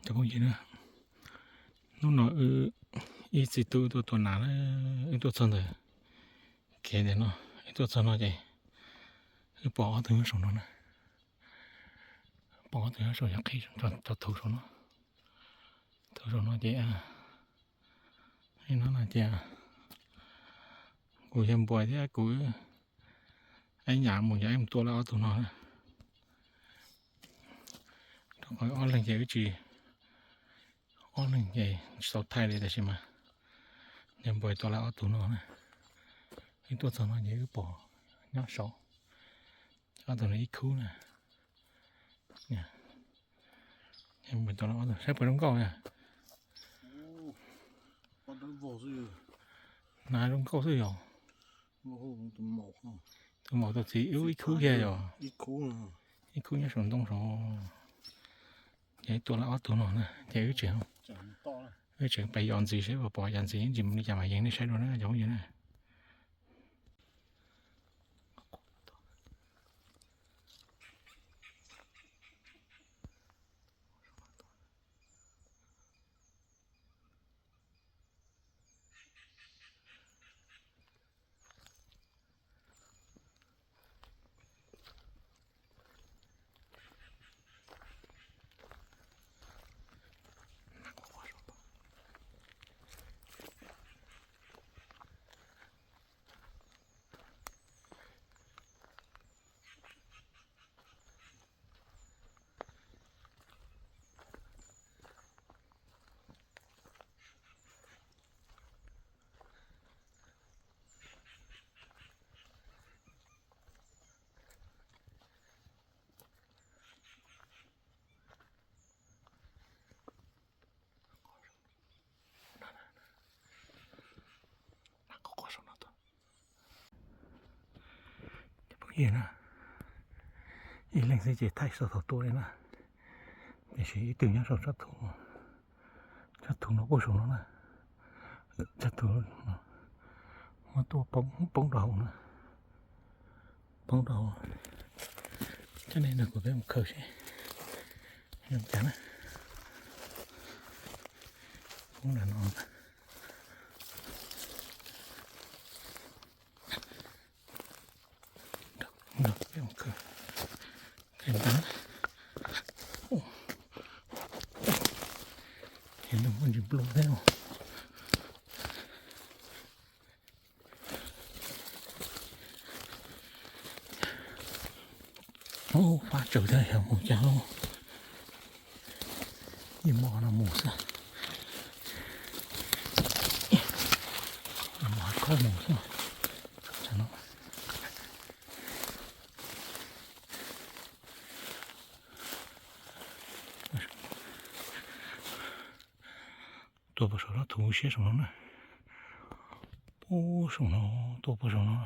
Cov phooj ywg na, hnub no wb ib txiv tub tuaj tua nas na, wb tuaj txog ntawm kev ntawm no, wb tuaj txog no ces wb pom ob tug nyob saum no na, pom ob tug nyob saum yog qhib rau thaum saum no, thaum saum no ces no no ces kuv yog npua thiab kuv ib nyam mus ces mus tua lawv ob tug no na. Rau qhov ob leeg ces wb tsis, ob leeg ces tsis tau thaij li tab sis mas yog npua tua lawv ob tug no na. Wb tuaj txog no ces wb pom nyob saud ob tug no ib khub na. Saib puas zoo nkauj na. Nas zoo nkauj xwb yog. Tus maum tus txiv ub ib khub kiag yog. Ib khub nyob saum ntoo saud. Ces tua lawv ob tug no na ces wb tseem, wb tseem pais yos ntxiv seb puas pom yam ntxiv ntsis mus li cas mas yeej nej saib dua na cov phooj ywg na. Cov phooj ywg na, ib leeg xwb ces thaij txog thaum tuaj li na, tiam sis ib tug nyob saum tsob thuv, tsob thuv no poob saum no na, tsob thuv no muab tuaj poob rau hauv na, poob rau hauv. Coj nej nrog kuv peb mus khaws seb zoo cas na. Poob ntawm no. Ces muaj ntsis nplua thiab. Ub, fab tsawv thiab yog mus cas lub, ib mos no mus xwb, ib mos khob mus xwb. Tuaj puag saum no, thuv siab saum no na. Puag saum no, tuaj puag saum no,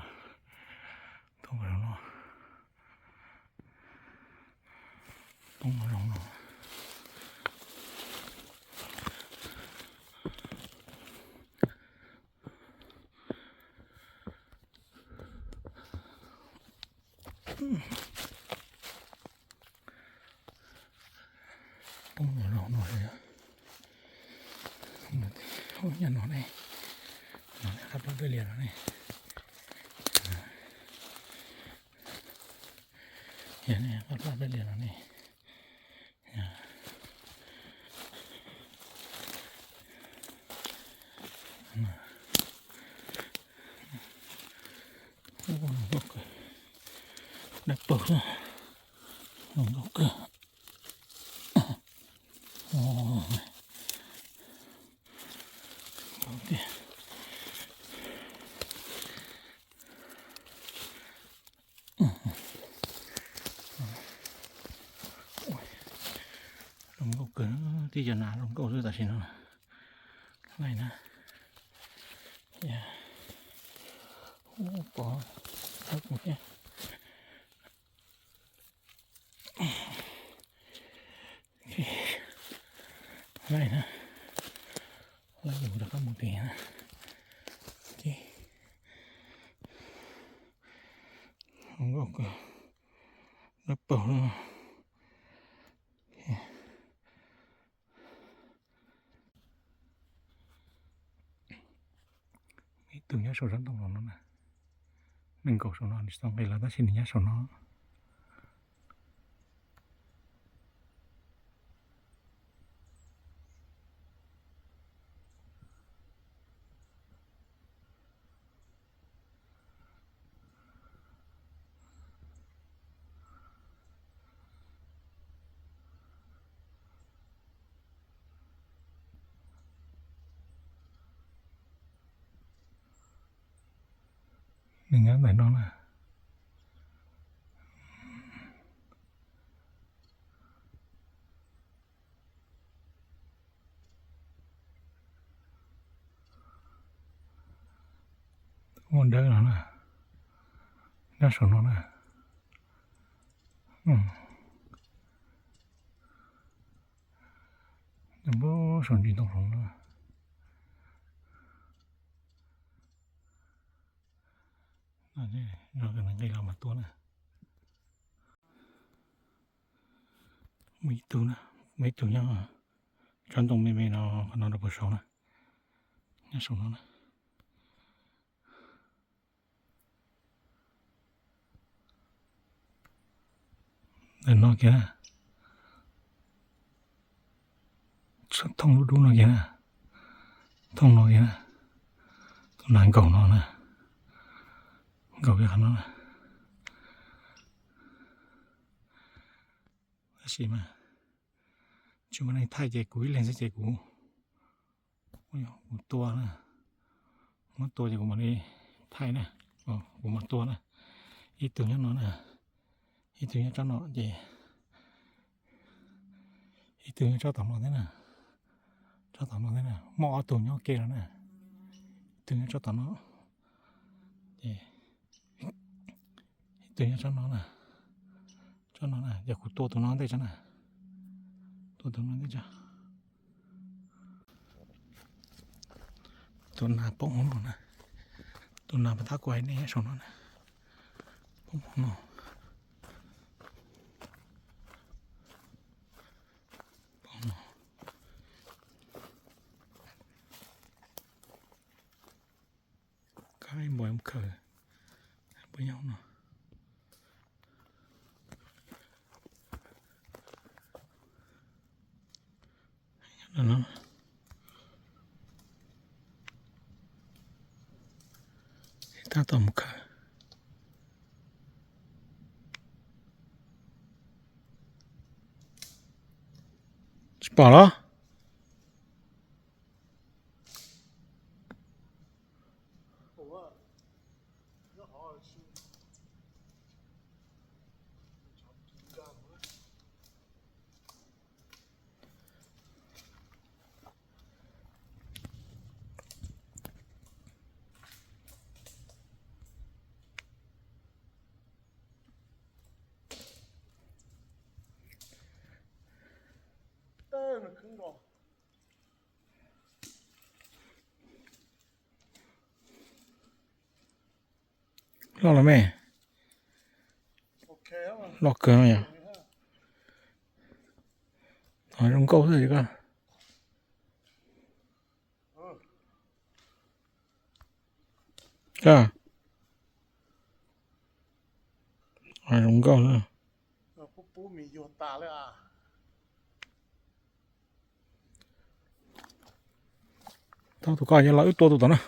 tuaj puag saum no. Poob no zoo no. Poob no zoo no. Nyob no ne, no ne, qab plab peb lias no ne. Yog ne, qab plab peb lias no ne. Zoo nkauj kawg, dawb paug xwb, zoo nkauj kawg. Zoo nkauj kawg, tib cov nas zoo nkauj xwb tam sim no. Laij na, pov thawb kuv thiab. Laij na, laij yus rov qab mus tim na. Zoo nkauj kawg, dawb paug. tug nyob saum tsob ntoo no na. Nees nkaum saum no nws tsis tau nqis los tab sis nws nyob saum no. Nws nyob ntawm no na. Ua dawb no na, nyob saum no na. Nyob saum ntsis ntoo hloov na. Nqis los mas tua na. Muaj ib tug na, muaj ib tug nyob tsob ntoo me me no, qhov no rau puag saud na, nyob saum no na. Ntawm no kiag na, thooj lub dub no kiag na, thooj no kiag na, tus nas nkaum no na, nkaum kiag qhov no na. Tab sis mas tsis muaj neeg thaij ces kuv ib leeg xwb ces kuv, kuv tua na, muab tua ces kuv mam li thaij na, kuv mam tua na. Ib tug nyob no na, ib tug nyob tsob no ces, ib tug nyob tsob tom no thiab na, tsob tom no thiab na, muaj ob tug nyob ke no na, ib tug nyob tsob tom no, ces ib tug nyob tsob no na, tsob no na, yog kuv tua tus no ntej tso na, tua tus no ntej tso. Tus nas poob hauv no na, tus nas pas tab kuv hais nej saum no na, poob hauv no, poob no. Kab ib npua mus khaws, npua nyob no. Tab tom mus khaws. Tsis pom los? Loj los me? Loj kawg no yom. Zoo nkauj xwb koj. Zoo nkauj xwb. Tau tus ko yog los wb tua tus tom no.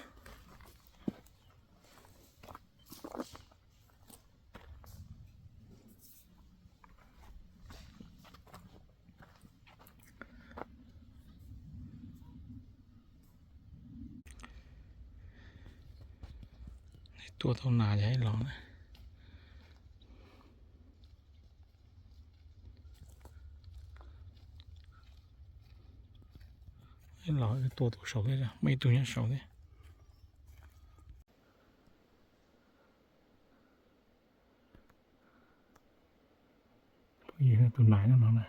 Tua tau nas yog ib los na. Ib los tua tus saud thiab, muaj ib tug nyob saud thiab. Tus nas nyob no na.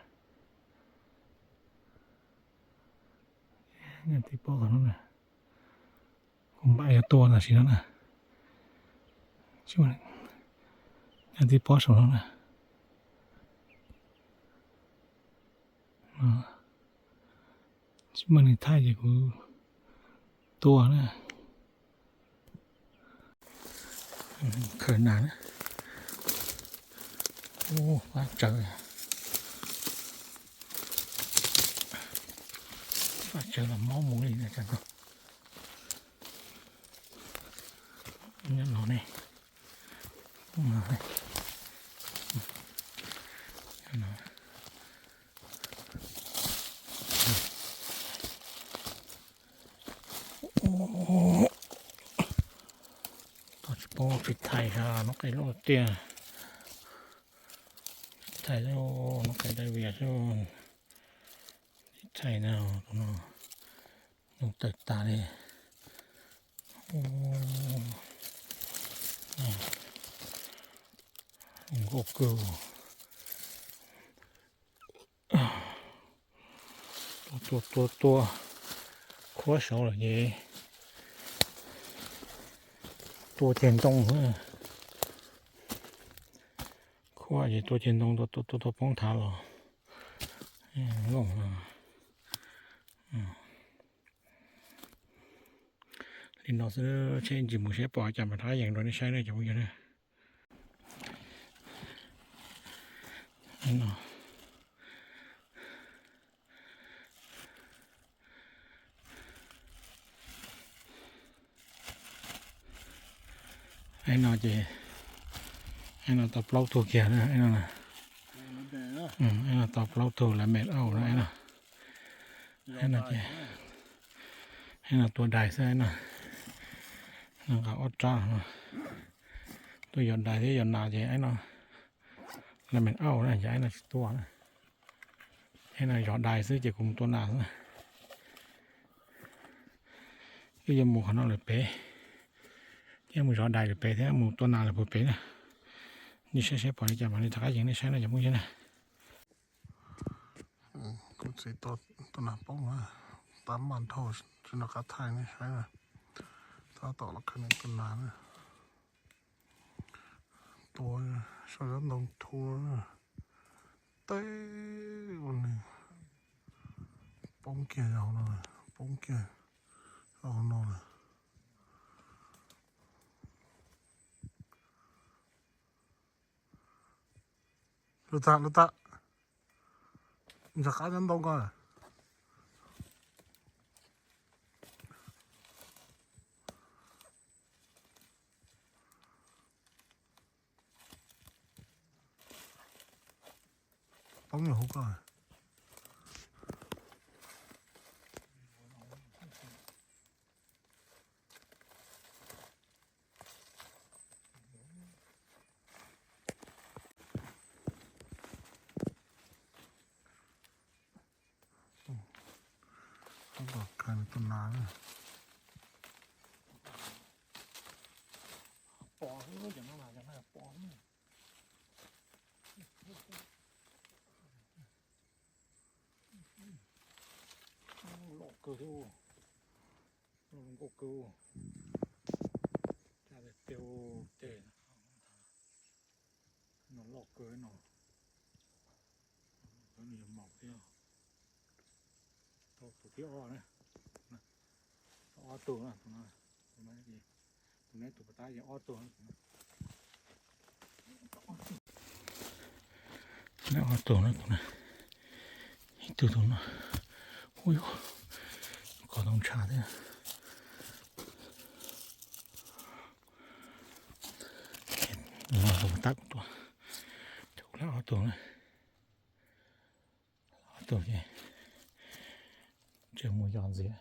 Nyob tib pob no na. Kuv npaj yuav tua tam sim no na. Nyob tib pob saum no na. Tsis muaj neeg thaij ces kuv tua na. Khaws nas na. Ub, fab tsawv. Fab tsawv los mob mus li na. Nyob no ne. Tsis paub tsis thaij, no qe loj tiag. Thaij xwb, no qe dai vias xwb. Tsis thaij na, tus no nws tawm tas li. Nkauj kawg. Tua tua tua tua, khuab saud lawm ces tua ceg ntoo. Khuab ces tua ceg ntoo, tua tua tua poob thav los. Li no xwb, tsheb ntsis mus seb pom cas mam rov qab yees rau nej saib na cov phooj ywg na. Aib no ces, aib no tau plaub tug kiag na, aib no, aib no tau plaub tug lawv mem auj na, aib no. Aib no ces, aib no tua dais xwb aib no. Nqa ob rab no tuaj yos dais thiab yos nas ces aib no, lawv mem auj na ces aib no tsis tua na. Aib no zov dais xwb ces kuv mus tua nas xwb. Wb yuav mus qhov no lawm pem, ces mus zov dais lawm pem thiab mus tua nas lawm puag pem na. Nej saib saib pom li cas mam li rov qab yees nej saib na cov phooj ywg na. Kuv txiv tua nas poob, tab maj dhau, tsis nco qab thaij nej saib na. Tab tom los khaws nws tua nas na. Tua saum yob ntoo thu na. Teb ua nws poob kiag hauv no, poob kiag hauv no lawm. Lub tam, lub tam, nrog qab nyob ntoo ko. Poob los hauv ko. Tab tom khaws nws tua nas na. Pom xwb, cov no mas cov no pom xwb. Loj kawg thiab, loj zoo nkauj kawg. Caj tiag tiag tes. No loj kawg no. Nws yog maum thiab. Tau tus thib ob na. Tau ob tug na, tus no, tus no, tus no tus pas tab yog ob tug na. Ob tug na, tus no, ib tug tus no. Ub yus, kov tau ntshav thiab. Tus pas tab kuv tua, cov kuv lawm ob tug na. Ob tug ces tseem mus yos ntxiv.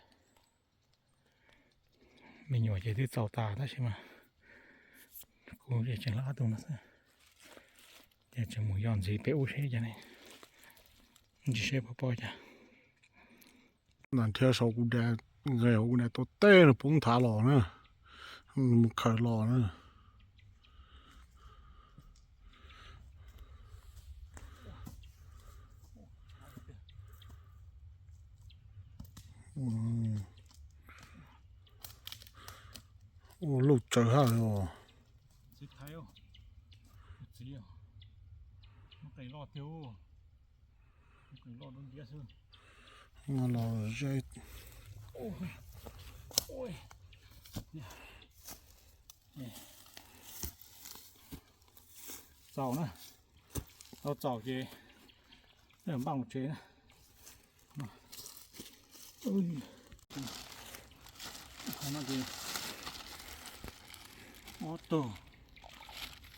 Me nyuam ces twb txaus tas tab sis mas kuv tseem lawm ob tug no xwb. Ces tseem mus yos ntxiv pem ub seb cas ne. Ntsis seb puas pom cas. Nrhiav saum kuv daim, nqes hauv kuv daim tuaj teb nws poob nthav los na, mus khaws los na. Ua luj tsawv haj os. Los ze. Txaus na, tau txaus ces npaj mus tsev na. Qhov no ces ob tug,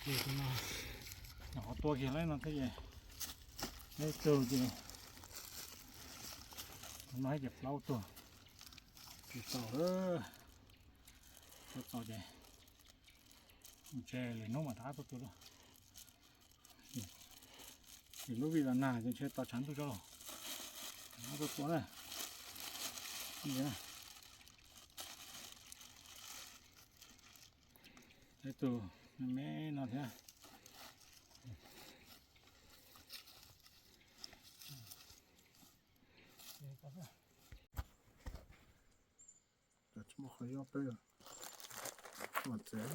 ces no nyuam qhuav tua kiag lawm no thiab ces, ib tug ces, no ces plaub tug. Ces txaus, tau txaus ces mus tsev, lwm hnub mam rov qab tuaj tua dua. Ces lub vij los nag ces ntshe tos tshav ntuj tso los rov qab tuaj tua na. Ib tug me me no thiab. Tsis muaj qhov yob peb, mam txiav.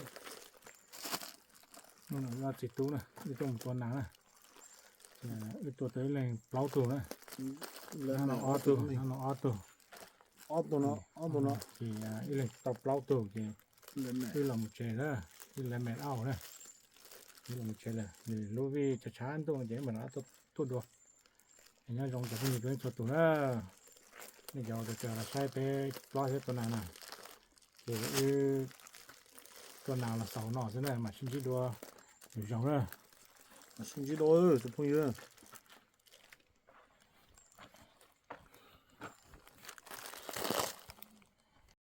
Hnub no yog txiv tub na, wb tuaj mus tua nas na. Wb tua tau ib leeg plaub tug na. Ob tug, ob tug no, ces ib leeg tau plaub tug ces wb los mus tsev na, wb lawv me auj na. Wb los mus tsev lawm, lub vij tshav tshav ntuj no ces mam rov qab tuaj dua. Nyob zoo cov phooj ywg txhua tus na, nej cov uas tau los saib peb plob thiab tua nas na, ces wb tua nas los xaus no xwb na, mam sib ntsib dua lwm zaus na. Mam sib ntsib dua cov phooj ywg.